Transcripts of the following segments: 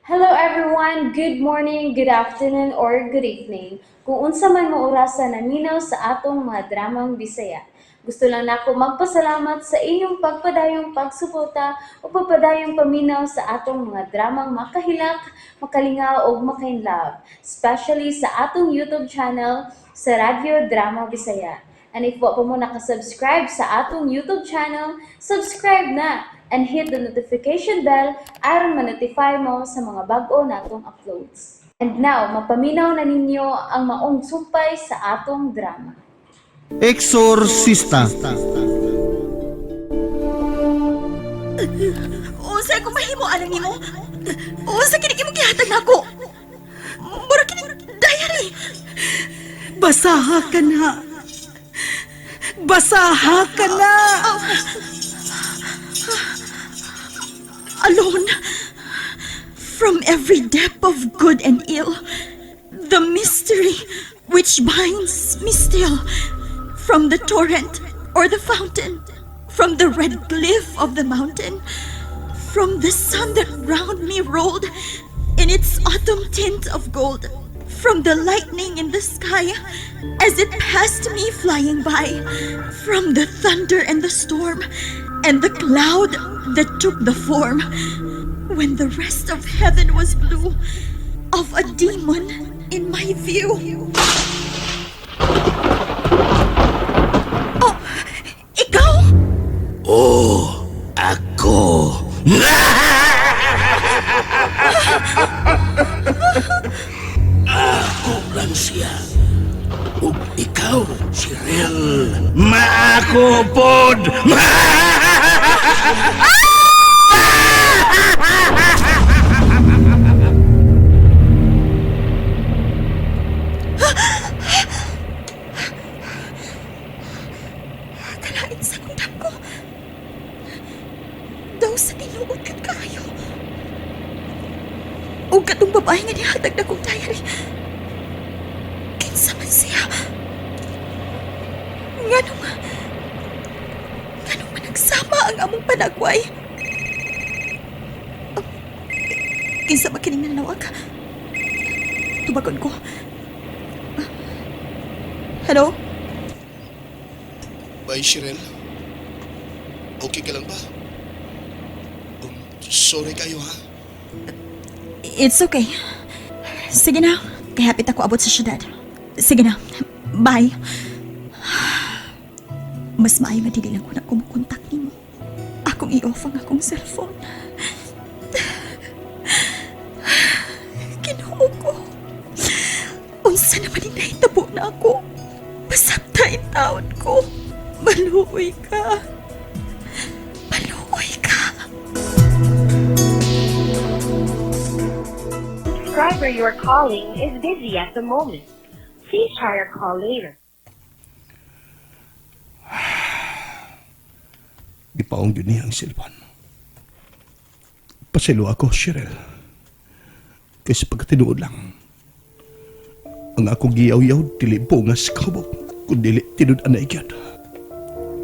Hello everyone! Good morning, good afternoon, or good evening. Kung unsa man mo orasa naminaw sa atong mga dramang Bisaya. Gusto lang nako magpasalamat sa inyong pagpadayong pagsuporta o pagpadayong paminaw sa atong mga dramang makahilak, makalingaw ug makainlove, especially sa atong YouTube channel sa Radyo Drama Bisaya. And if wa pa mo nakasubscribe sa atong YouTube channel, subscribe na and hit the notification bell aron ma-notify mo sa mga bag-o natong uploads. And now, mapaminaw na ninyo ang maong sumpay sa atong drama. Exorcista. Unsa ko mahimo alang nimo? Unsa kini imong gihatag nako? Mura kini diary. Basaha ka na. Basaha ka na. Alone from every depth of good and ill, the mystery which binds me still, from the torrent or the fountain, from the red cliff of the mountain, from the sun that round me rolled in its autumn tint of gold, from the lightning in the sky as it passed me flying by, from the thunder and the storm, and the cloud that took the form when the rest of heaven was blue, of a demon in my view. Oh, ikaw? Oh, ako. Ako lang siya. Ug ikaw, Cheryl. Maako pod. Kalain sa kong dako. Daw sa tinuod kat kaayo. O katong babae nga nihatag na kong diary. Kinsa man siya. Nganong, nganong managsama ang among panagway. Oh, kinsa ba kining nanawag? Tubagon ko. Hello? Bye, Cheryl. Okay ka lang ba? Sorry kayo ha. It's okay. Sige na, kaya hapit ako abot sa syudad. Sige na, bye. Mas maayo nga dili lang ko na kumukontak nimo. Akong i-off ang akong cellphone. Ginoo ko. Unsa naman ang nahitabo na ako? Pasabta in taon ko. Maluoy ka. Maluoy ka. Subscriber you are calling is busy at the moment. Please try your call later. Gipaong yun niya ang cellphone. Paselo ako, Cheryl. Kaysa pagkatinuod lang. Ang akong giyaw-yaw, dili bungas kabog, kung dili tinud anay gyud.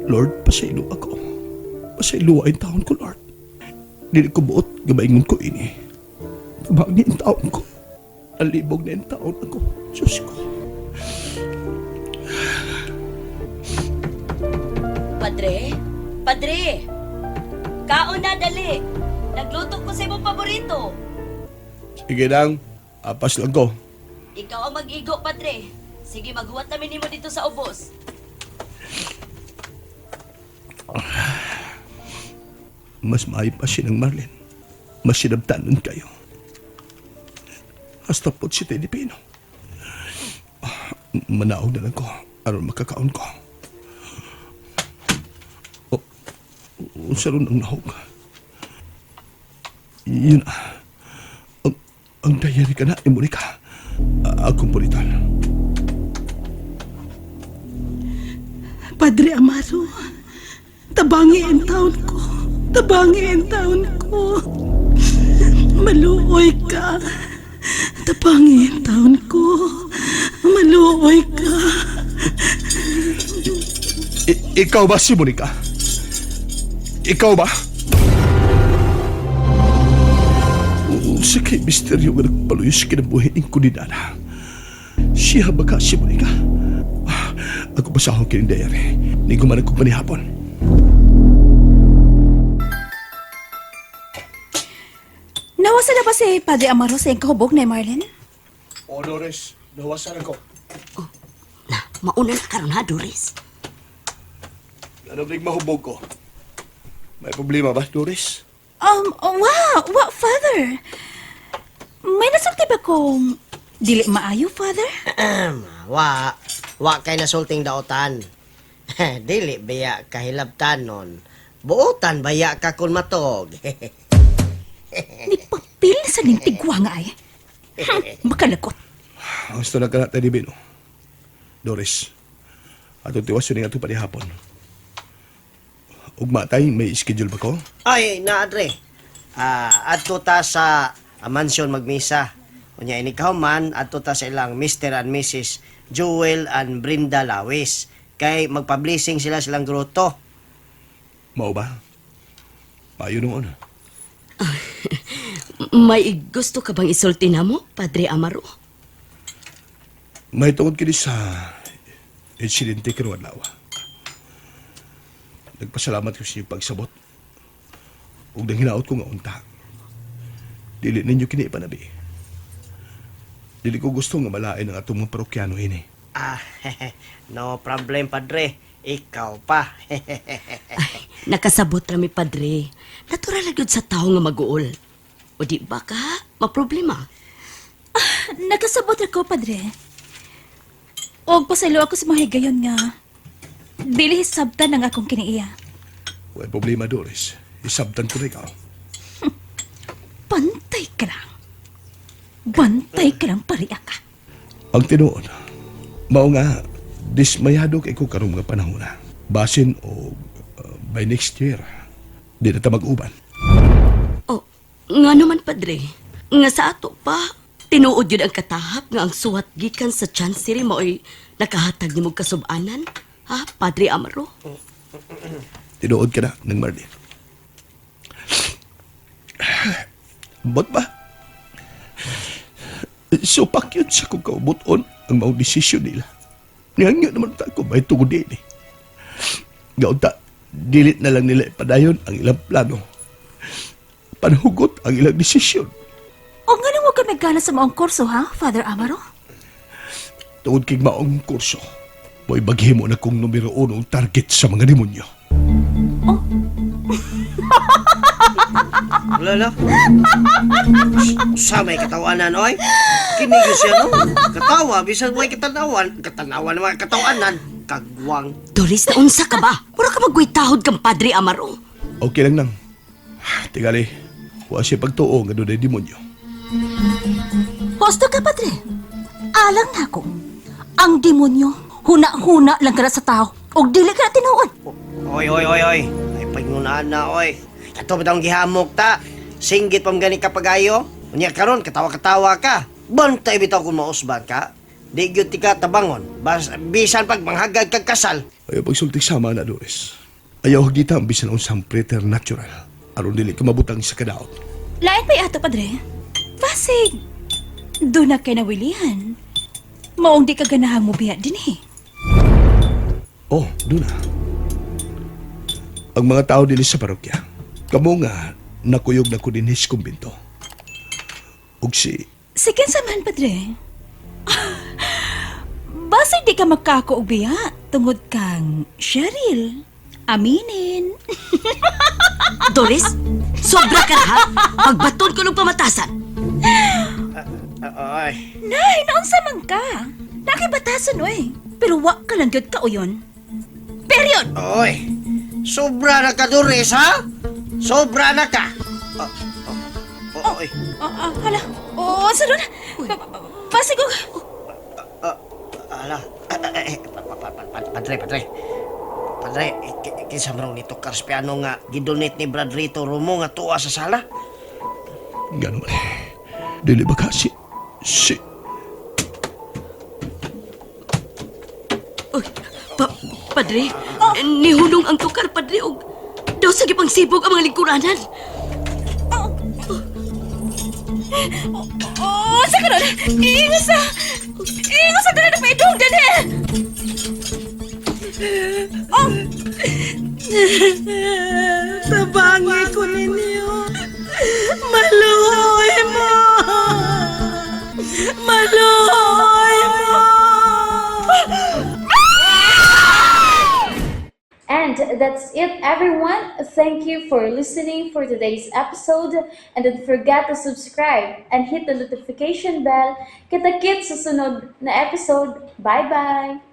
Lord, pasaylo ako. Pasaylo ang taon ko, Lord. Dili ko buot, gabaingon ko ini. Tabang ni ang taon ko. Alibog na ang taon ako. Diyos ko. Padre? Padre! Kaon na, dali! Nagluto ko sa imong paborito. Sige lang, apas lang ko. Ikaw ang mag-igo, padre. Sige, maghuwat namin nimo dito sa ubos. Mas maayo pa siya ng Marlene. Mas sinabtanon kayo. Hasta po si Teddy Pino. Ah, manaog na lang ko. Aron makakaon ko. O, unsa ron ang nahog? Yun ah. Ang diary ka na, Monica. Akong pulitan. Padre Amaro, tabangi ang taon ko. Tabangi ang taon ko. Maluoy ka. Tabangi ang taon ko. Maluoy ka. Ikaw ba si Monica? Ikaw ba? Unsa kay misteryo nga nagpaluyo sa kinabuhi ning kunidana. Siya ba ka si Monica? Ah, ako basahon kining diary. Ni gumanag ko panihapon. Nawasa na ba si Padre Amaro sa iyang kahubog na Marlene? O, Doris, nawasan ako. Na, mauna na karon ha, Doris. Ano rin mahubog ko? May problema ba, Doris? Wow, wow, Father. May nasulti ba kong dili maayo, Father? Wa, wa kay nasulting daotan. Dili biya kahilabtan nun. Buotan baya ka kun matog. Ni papil sa ning tigwa nga ay. Makalagot. Ang gusto na ka natin, Divino. Doris, atong tiwas yun nga ito panihapon. Ugma tayo, may schedule ba ko? Ay, naadre. Ah, adto ta sa mansion magmisa. Unya ini man adto ta sa ilang Mr. and Mrs. Joel and Brenda Lawis. Kay magpa-blessing sila silang gruto. Mao ba? Maayo noon. May gusto ka bang isulti na mo, Padre Amaro? May tungod kini sa insidente karong adlaw. Nagpasalamat ko sa inyong pagsabot. Ug nang hinaot ko nga unta. Dili ninyo kini ipanabi. Dili ko gusto nga malain ang atong mga parokyano ini. Ah, no problem, padre. Ikaw pa. Nakasabot rami, Padre. Natural na gyud sa tao nga maguol. O di ba ka, maproblema. Nakasabot ako, Padre. Og pasaylo ako sa mga higayon nga. Dili hisabtan ang akong kiniiya. Way problema, Doris. Isabtan ko na ikaw. Pantay ka lang. Bantay ka lang pariya ka. Ang tinuod, mao nga, dismayado kay ko karong mga panahon na. Basin o by next year, di na ta mag-uban. Oh, nga naman, Padre. Nga sa ato pa, tinuod yun ang katahap nga ang suwat gikan sa chancery maoy nakahatag nimo kasubanan. Ha, Padre Amaro? Tinuod ka na ng Marlene. Bot ba? Supak yun sa kong kaubuton ang maong desisyon nila. Nihangyo naman ta ko may tungod din eh. Gaunta, dilit na lang nila ipadayon ang ilang plano. Panhugot ang ilang desisyon. O nga nang huwag ka nagkana sa maong kurso, ha, Father Amaro? Tungod kay maong kurso, mo'y baghimo na kong numero uno ang target sa mga demonyo. Lolo. Sa may katawanan, oy. Kinigo siya, no? Katawa, bisan may katanawan. Katanawan naman, katawanan. Kagwang. Doris, naunsa ka ba? Mura ka magwitahod kang Padre Amaro. Okay lang nang. Tingali, wa siya pagtuo nga doon ay demonyo. Posto ka, Padre. Alang na ako. Ang demonyo, huna-huna lang ka na sa tao. Og dili ka na tinuod. Oy, oy, oy, oy. Ay, pagngunaan na, oy. Kato ba tawang gihamok ta? Singgit pam gani ka pagayo? Unya karon katawa-katawa ka. Bantay bitaw kung mausban ka. Di gyud ti ka tabangon. Bas, bisan pag manghagag kag kasal. Ayaw pagsulti sama na, Doris. Ayaw hagita ang bisan unsang preternatural. Aron dili ka mabutang sa kadaot. Lain pa'y ato, Padre. Basig, doon na kay nawilihan. Maong di ka ganahang mo biya din eh. Oh, doon na. Ang mga tao dili sa parokya. Kamo nga, nakuyog na ko dinhi sa kumbinto. Ug si Sige sa man, Padre. Basig di ka magkako og biya tungod kang Cheryl. Aminin. Doris, sobra ka na, ha? Pagbaton ko ng pamatasan. Oy. Nay, naunsa man ka? Nakibatasan oy. Pero wa ka lang gyud ka uyon. Period. Oy. Sobra na ka, Doris, ha? Sobra na ka. Oh, oh, oy. Oh, oh, hala. Oo, oh, sa doon. Basig og Ala. Eh, padre, padre. Padre, kinsa man nito Karspiano nga gidonate ni Brad Rito Romo nga tuwa sa sala? Gano'n man. Dili ba ka si Uy, padre, nihunong ang tukar, padre, og daw sa gipangsibog ang mga lingkuranan. Oh, sa karon. Ingos sa. Ingos sa tanan pa idong dinhi. Oh, Tabangi ko ninyo. Maluoy mo. Maluoy mo. And that's it, everyone. Thank you for listening for today's episode. And don't forget to subscribe and hit the notification bell. Kita-kits sa sunod na episode. Bye-bye!